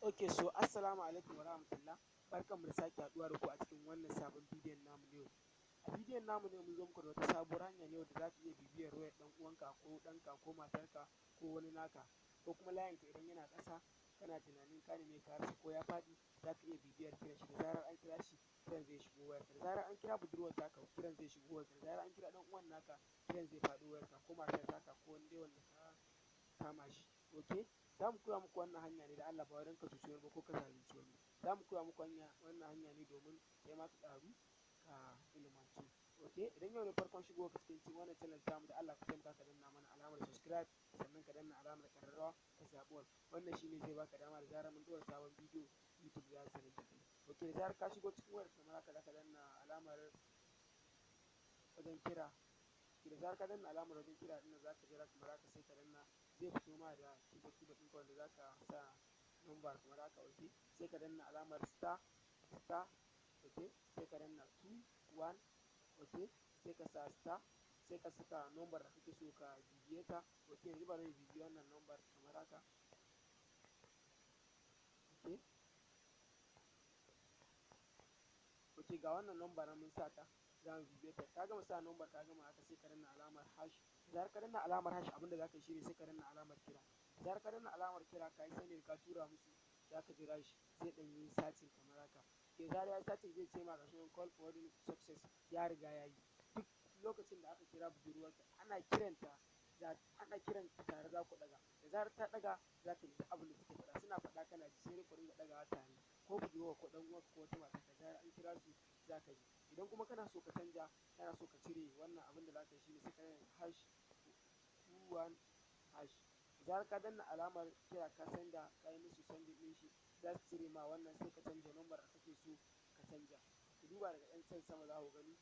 Ok, so assalamu alaikum wa rahmatullah. Barkanmu da sake haɗuwa da ku a cikin wannan sabon bidiyon namu na yau. A bidiyon namu na yau, mun zo muku da wata sabuwar hanya ne wadda za ka iya bibiyar wayar ɗan uwanka ko ɗanka ko matarka ko wani naka, ko kuma layinka idan yana ƙasa, kana tunanin ka neme ka rasa ko ya faɗi, za ka iya bibiyar kiran shi. Da zarar an kira shi, kiran zai shigo wayarka. Da zarar an kira budurwar taka, kiran zai shigo wayarka. Da zarar an kira ɗan uwan naka, kiran zai faɗo wayarka, ko matar taka, ko wani dai wanda ka kama shi. Ok, za mu koya muku wannan hanya ne da Allah, ba wai don ka cuci wani ba ko ka zalunci wani. Za mu koya muku wannan hanya ne domin kai ma ka ƙaru, ka ilimantu. Ok, idan yau ne farkon shigowarka cikin wannan channel tamu, da Allah ka taimaka ka danna mana alamar subscribe, sannan ka danna alamar ƙararrawa, ka zaɓi all. Wannan shine zai baka dama da zarar mun ɗora sabon bidiyo, YouTube za su sanar da kai. Ok, da zarar ka shigo cikin wayar kamar haka, za ka danna alamar wajen kira. Da zarar ka danna alamar wajen kira ɗin nan, za ka jira kamar haka, sai ka danna. Zai fito ma da keyboard ɗinka wanda za ka sa number kamar haka. Ok, sai ka danna alamar star star. Ok, sai ka danna 2 1. Ok, sai ka sa star, sai ka saka number da kake so ka bibiye ta. Ok, yanzu bari mu bibiyi wannan number kamar haka. Ok, ga wannan number nan mun sa ta, za mu bibiye ta. Ka gama sa number, ka gama haka, sai ka danna alamar hash. Da zarar ka danna alamar hash, abinda za ka yi shine sai ka danna alamar kira. Da zarar ka danna alamar kira, ka yi sending, ka tura musu, za ka jira shi, zai ɗan yi searching kamar haka. Da zarar ya yi searching, zai ce ma gashi nan, "Call forwarding success". Ya riga ya yi. Duk lokacin da aka kira budurwarka, ana kiranta, ana kiran tare za ku ɗaga. Da zarar ta ɗaga, za ka ji duk abin da suke faɗa, suna faɗa kana ji, sai dai ku ringa ɗagawa tare, ko budurwarka ko ɗan uwanka ko wata matarka. Da zarar an kira su, za ka ji. Idan kuma kana so ka canja, kana so ka cire wannan, abin da za ka yi shine sai ka danna #21#. Da zarar ka danna alamar kira, ka senda, ka yi musu sending ɗin shi, za su cire ma wannan, sai ka canja number da kake so ka canja. Ku duba daga ɗan can sama, za ku gani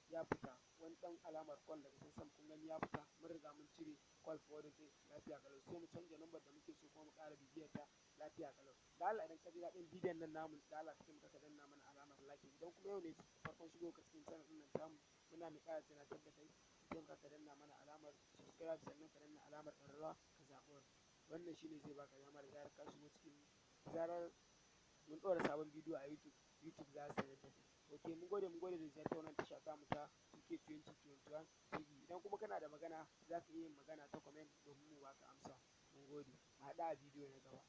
ya fita wani ɗan alamar call daga can sama. Kun gani, ya fita. Mun riga mun cire call forwarding ɗin, lafiya ƙalau. Sai mu canja number da muke so, kuma mu ƙara bibiyar ta, lafiya ƙalau. Da Allah, idan ka ji daɗin bidiyon nan namu, da Allah ka taimaka ka danna mana alamar like. Idan kuma yau ne farkon shigo ka cikin channel ɗin nan tamu, muna mai ƙara tunatar da kai, ka taimaka ka danna mana alamar subscribe, sannan ka danna alamar ƙararrawa, ka zaɓi all. Wannan shine zai baka dama da zarar ka shigo cikin, zarar mun ɗora sabon bidiyo a YouTube, YouTube za su sanar da kai. Ok, mun gode, mun gode da ziyartar wannan tasha tamu ta 2K 2021 TV. Idan kuma kana da magana, za ka iya yin magana ta comment domin mu baka amsa. Mun gode, mu haɗu a bidiyo na gaba.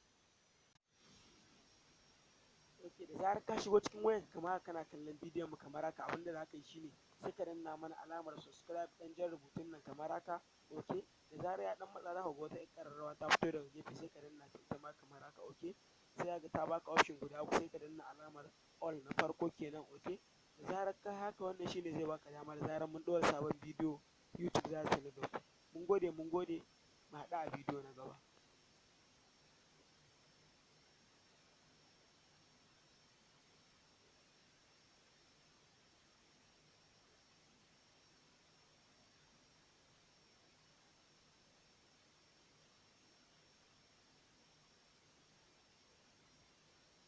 Ok, da zarar ka shigo cikin wayarka kamar kana kallon bidiyon mu kamar haka, abin da za ka yi shine sai ka danna mana alamar subscribe, ɗan jan rubutun nan kamar haka. Ok, da zarar ya ɗan matsa, za ka ga wata ƴar ƙararrawa ta fito daga gefe, sai ka danna ta ita ma kamar haka. Ok, sai ga ta baka option guda uku, sai ka danna alamar all na farko kenan. Ok, da zarar ka haka, wannan shine zai baka dama da zarar mun ɗora sabon bidiyo, YouTube za su sanar da ku. Mun gode, mun gode, mu haɗu a bidiyo na gaba.